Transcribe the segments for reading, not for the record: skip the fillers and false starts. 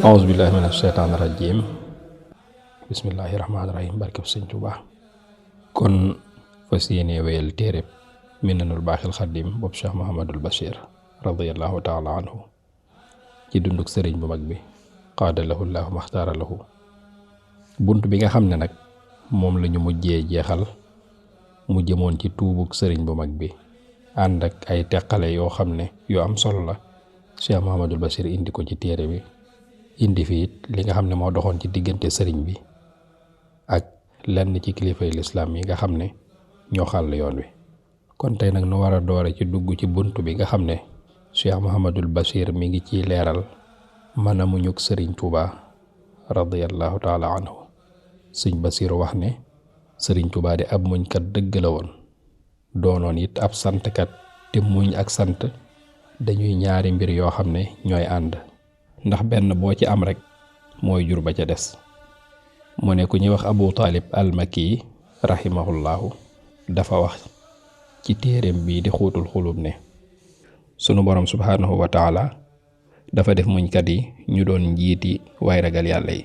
aousubillahi min asheytaan irajim bismillahi rahmaani rahim barkeb sëñ Tuubaa. kon fas yéene wéyal téereb Minanul Baaxil Xaddim boobu Cheikh Mouhamadul Bachir radiallahu taala anhu ci dunduk sëriñ bu mag bi qaadalahu llahu maxtaara lahu. bunt bi nga xam ne nag moom lañu mujjee jeexal mu jëmoon ci tuubuk sëriñ bu mag bi ànd ak ay teqale yoo xam ne yu am solo la Cheikh Mouhamadul Bachir indi ko ci téere bi, indi fi it li nga xam ne moo doxoon ci diggante sëriñ bi ak lenn ci kilifay lislaam yi nga xam ne ñoo xàll yoon wi. kon tey nag nu war a doore ci dugg ci bunt bi nga xam ne Cheikh Mouhamadul Bachir mi ngi ciy leeral mën a muñuk sëriñ Tuubaa radiyallahu taala anhu. sëñ Bachir wax ne sëriñ Tuubaa di ab muñkat dëgg la woon, doonoon it ab santkat, te muñ ak sant dañuy ñaari mbir yoo xam ne ñooy ànd, ndax benn boo ci am rek mooy jur ba ca des. mu ne ku ñuy wax Abu Talib al-Makki rahimahullahu dafa wax ci téereem bii di xuutul xulub ne sunu borom subhaanahu wa taala dafa def muñkat yi ñu doon njiiti way ragal yàlla yi,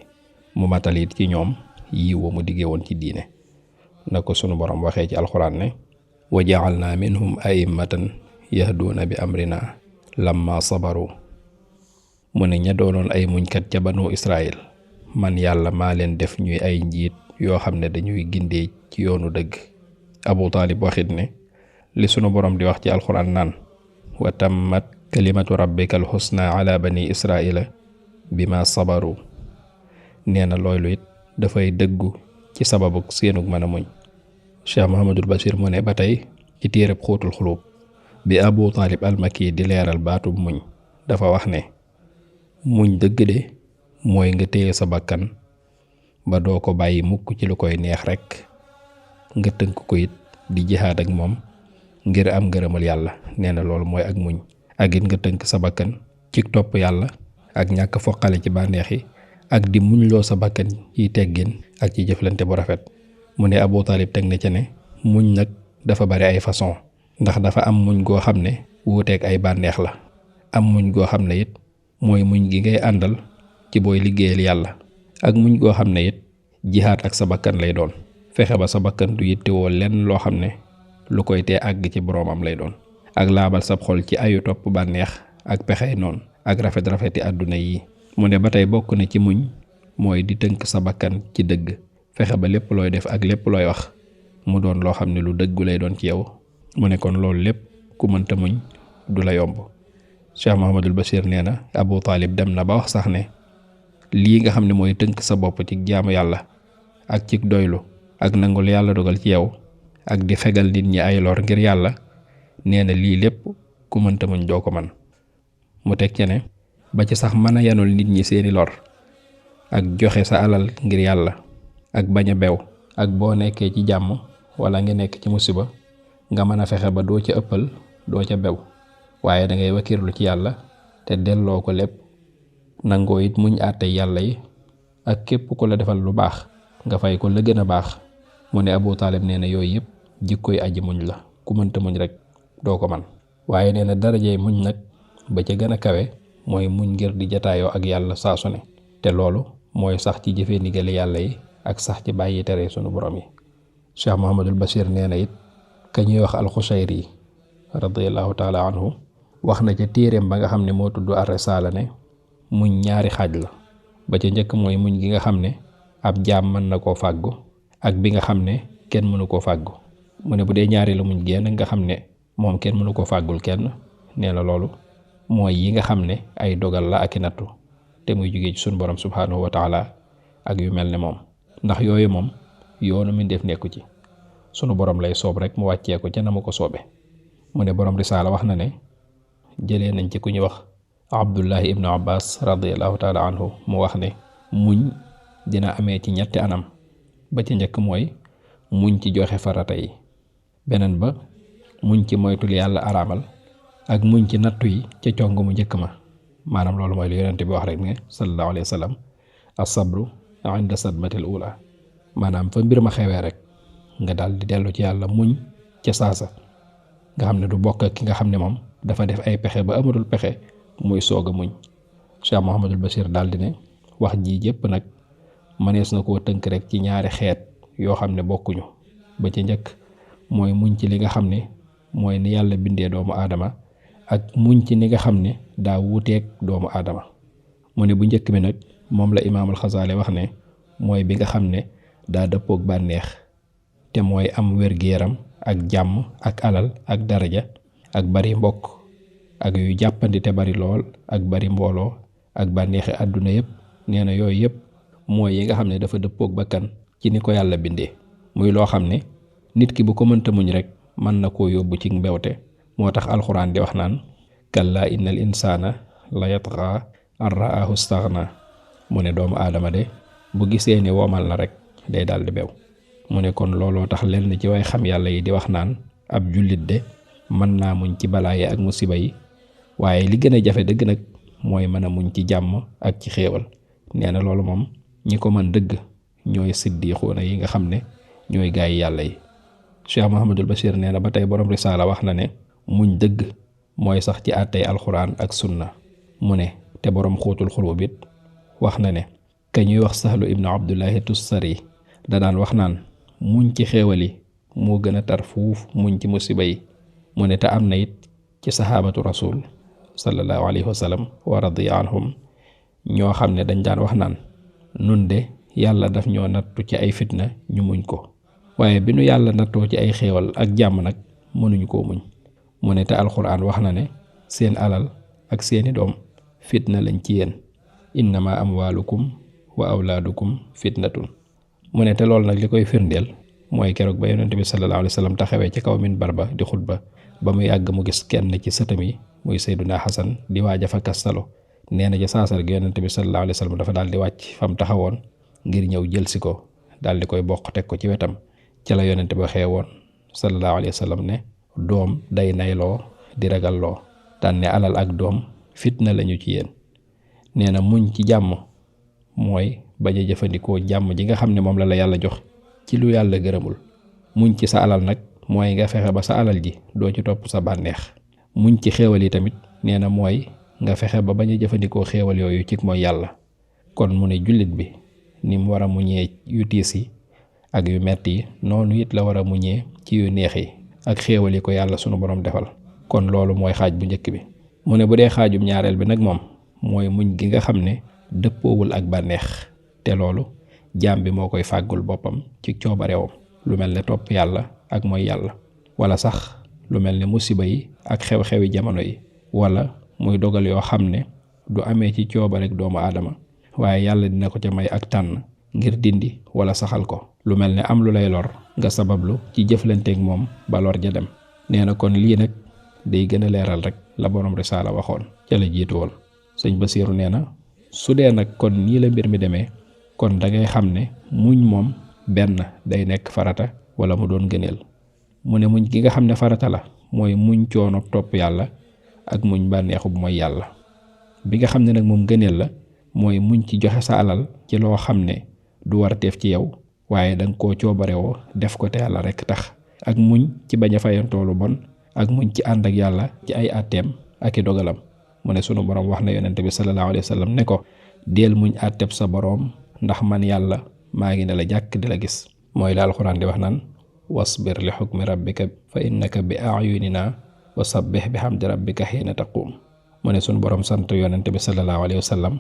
mu matal it ci ñoom yiw mu diggee woon ci diine. na ko sunu borom waxee ci alxuraan ne wa ja'alna minhum a'immatan yahduuna bi amrina lamma sabaru. mu ne ña doonoon ay muñkat ca banu Israël man yàlla maa leen def ñuy ay njiit yoo xam ne dañuy gindee ci yoonu dëgg. Abu Talib waxit ne li sunu borom di wax ci alxuraan naan wa tammat kalimatu rabbika alxusna ala bani israila bima sabaru, nee na loolu it dafay dëggu ci sababu seenug mën a muñ. Cheikh Mouhamadul Bachir mu ne ba tey ci téereb xuutul xulub bi Abu Talib al-Makki di leeral baatub muñ dafa wax ne muñ dëgg de mooy nga téye sa bakkan ba doo ko bàyyi mukk ci lu koy neex rekk, nga tënk ko it di jihaad ak moom ngir am ngërëmal yàlla. nee na loolu mooy ak muñ. ak it nga tënk sa bakkan ci topp yàlla ak ñàkk foqale ci bànneex yi ak di muñ loo sa bakkan yi teggin ak ci jëflante bu rafet. mu ne Abu Talib teg na ca ne muñ nag dafa bari ay façon, ndax dafa am muñ goo xam ne wuuteeg ay bànneex la, am muñ goo xam ne it mooy muñ gi ngay àndal ci booy liggéeyal yàlla, ak muñ goo xam ne it jihaat ak sa bakkan lay doon, fexe ba sa bakkan du yittewoo lenn loo xam ne lu koy tee àgg ci boroomam lay doon, ak laabal sab xol ci ayu topp bànneex ak pexey noonu ak rafet-rafeti àdduna yi. mu ne ba tey bokk na ci muñ mooy di tënk sa bakkan ci dëgg, fexe ba lépp looy def ak lépp looy wax mu doon loo xam ne lu dëggu lay doon ci yow. mu ne kon loolu lépp ku mënta muñ du la yomb. Cheikh Mouhamadul Bachir nee na Abu Talib dem na ba wax sax ne lii nga xam ne mooy tënk sa bopp ci jaamu yàlla ak ci doylu ak nangul yàlla dogal ci yow ak di fegal nit ñi ay lor ngir yàlla, nee na lii lépp ku mënta muñ doo ko man. mu teg ci ne ba ci sax mën a yanul nit ñi seeni lor ak joxe sa alal ngir yàlla ak bañ a bew ak boo nekkee ci jàmm wala nga nekk ci musiba nga mën a fexe ba doo ca ëppal doo ca bew, waaye da ngay wakiirlu ci yàlla te delloo ko lépp, nangoo it muñ àtte yàlla yi ak képp ku la defal lu baax nga fay ko la gën a baax. mu ne Abu Talib nee na yooyu yëpp jikkoy aji muñ la, ku mënta muñ rek doo ko man. waaye nee na darajey muñ nag ba ca gën a kawe mooy muñ ngir di jataayoo ak yàlla saa su ne, te loolu mooy sax ci jëfee ndigali yàlla yi ak sax ci bàyyi tere sunu borom yi. Cheikh Mouhamadul Bachir nee na it ka ñuy wax alxusayri radiyallahu taala anhu wax na ca téeréem ba nga xam ne moo tudd ar-risaala ne muñ ñaari xaaj la. ba ca njëkk mooy muñ gi nga xam ne ab jaam mën na koo fàggu ak bi nga xam ne kenn mënu koo fàggu. mu ne bu dee ñaari la muñ génn nga xam ne moom kenn mënu koo fàggul kenn, nee na loolu mooy yi nga xam ne ay dogal la ak i nattu te muy jógee ci sunu borom subhaanahu wa taala ak yu mel ne moom, ndax yooyu moom yoonu mi def nekku ci, sunu borom lay soob rek mu wàccee ko ca na mu ko soobe. mu ne borom risaala wax na ne jëlee nañ ci ku ñuy wax Abdullahi ibnu Abbas radiyallahu taala anhu mu wax ne muñ dina amee ci ñetti anam. ba ci njëkk mooy muñ ci joxe farata yi, beneen ba muñ ci moytul yàlla araamal, ak muñ ci nattu yi ca cong mu njëkk ma maanaam loolu mooy li yonent bi wax rek ne sallallahu alayhi wa sallam as-sabru inda sadmatil ula maanaam fa mbir ma xewee rek nga daal di dellu ci yàlla muñ ca saasa nga xam ne du bokk ak ki nga xam ne moom dafa def ay pexe ba amatul pexe muy soog a muñ. Cheikh Mouhamadul Bachir daal di ne wax ji jëpp nag mënees na koo tënk rek ci ñaari xeet yoo xam ne bokkuñu ba ci njëkk mooy muñ ci li nga xam ne mooy ni yàlla bindee doomu aadama ak muñ ci ni nga xam ne daa wuuteeg doomu aadama. mu ne bu njëkk bi nag moom la imaamul Xasaali wax ne mooy bi nga xam ne daa dëppoog bànneex te mooy am wér-gu-yaram ak jàmm ak alal ak daraja ak bari mbokk ak yu jàppandi te bari lool ak bari mbooloo ak bànneexi àdduna yëpp. nee na yooyu yëpp mooy yi nga xam ne dafa dëppoog bakkan ci ni ko yàlla bindee muy loo xam ne nit ki bu ko mënta muñ rek mën na koo yóbbu ci mbewte. moo tax alxuraan di wax naan kalla innal insaana la yatgha an ra'ahu staghna mu ne doomu aadama de bu gisee ne womal na rek day daal di bew. mu ne kon looloo tax lenn ci way xam yàlla yi di wax naan ab jullit de mën naa muñ ci balaa yi ak musiba yi waaye li gën a jafe dëgg nag mooy mën a muñ ci jàmm ak ci xéewal. nee na loolu moom ñi ko mën dëgg ñooy siddiixuuna yi nga xam ne ñooy gaay yàlla yi. Cheikh Mouhamadul Bachir nee na ba tey borom risaala wax na ne muñ dëgg mooy sax ci àttey alxuraan ak sunna. mu ne te borom xuutul xulub it wax na ne ka ñuy wax Sahlu ibnu Abdullahi Tustari da daan wax naan muñ ci xéewal yi moo gën a tar fuuf muñ ci musiba yi. mu ne te am na it ci saxaabatu rasul sallallahu alayhi wa sallam wa radiya anhum ñoo xam ne dañ daan wax naan nun de yàlla daf ñoo nattu ci ay fitna ñu muñ ko waaye bi nu yàlla nattoo ci ay xéewal ak jàmm nag mënuñu koo muñ. mu ne te alxuraan wax na ne seen alal ak seeni doom fitna lañ ci yéen innama amwaalukum wa awlaadukum fitnatun. mu ne te loolu nag li koy firndeel mooy keroog ba yonent bi sallallahu alayhi wa sallam taxawee ci kaw minbar ba di xutba ba mu yàgg mu gis kenn ci sëtam yi muy Seydunaa Xasan di waaj a fa kastalo. nee na ca saasar gi yonent bi sallallahu alayhi wa sallam dafa daal di wàcc fam taxawoon ngir ñëw jël si ko daal di koy bokk teg ko ci wetam. ca la yonent ba xeewoon sallallahu alayhi wa sallam ne doom day nayloo di ragalloo daan ne alal ak doom fitna lañu ci yéen. nee na muñ ci jàmm mooy bañ a jëfandikoo jàmm ji nga xam ne moom la yàlla jox ci lu yàlla gërëmul. muñ ci sa alal nag mooy nga fexe ba sa alal ji doo ci topp sa bànneex. muñ ci xéewal yi tamit nee na mooy nga fexe ba bañ a jëfandikoo xéewal yooyu ci mooy yàlla. kon mu ne jullit bi ni mu war a muñee yu tiis yi ak yu metti yi noonu it la war a muñee ci yu neex yi ak xéewal yi ko yàlla sunu borom defal. kon loolu mooy xaaj bu njëkk bi. mu ne bu dee xaajum ñaareel bi nag moom mooy muñ gi nga xam ne dëppoowul ak bànneex te loolu jaam bi moo koy fàggul boppam ci coobarewam lu mel ne topp yàlla ak mooy yàlla wala sax lu mel ne musiba yi ak xew-xewi jamono yi wala muy dogal yoo xam ne du amee ci coobarek doomu aadama waaye yàlla dina ko ca may ak tànn ngir dindi wala saxal ko. lu mel ne am lu lay lor nga sabablu ci jëflanteeg moom ba lor ja dem. nee na kon lii nag day gën a leeral rek la borom risaala waxoon ca la jiitu woon. sëñ Basiiru nee na su dee nag kon nii la mbir mi demee kon da ngay xam ne muñ moom benn day nekk farata wala mu doon gëneel. mu ne muñ gi nga xam ne farata la mooy muñ coono topp yàlla ak muñ bànneexub mooy yàlla. bi nga xam ne nag moom gëneel la mooy muñ ci joxe sa alal ci loo xam ne du war teef ci yow waaye danga koo coobarewoo def ko te yàlla rekk tax. ak muñ ci bañ a fayantoo lu bon ak muñ ci ànd ak yàlla ci ay àtteem ak i dogalam. mu ne sunu borom wax na yonent bi sallallahu alayhi wa sallam ne ko deel muñ àtteb sa boroom ndax man yàlla maa ngi ne la jàkk di la gis. mooy la alxuraan di wax naan wasbir li xukmi rabbika fa innaka bi ayunina wa sabbih bi hamdi rabbika xiina taquum. mu ne sunu borom sant yonent bi sallallahu alayhi wa sallam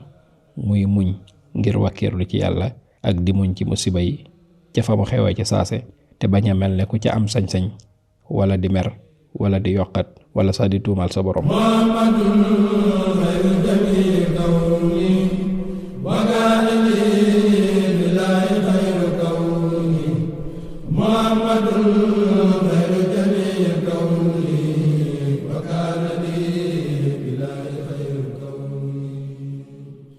muy muñ ngir wàkkiirlu ci yàlla ak di muñ ci musiba yi ca fa mu xewee ci saase te bañ a mel ne ku ca am sañ-sañ wala di mer wala di yokkat wala sax di tuumal sa borom.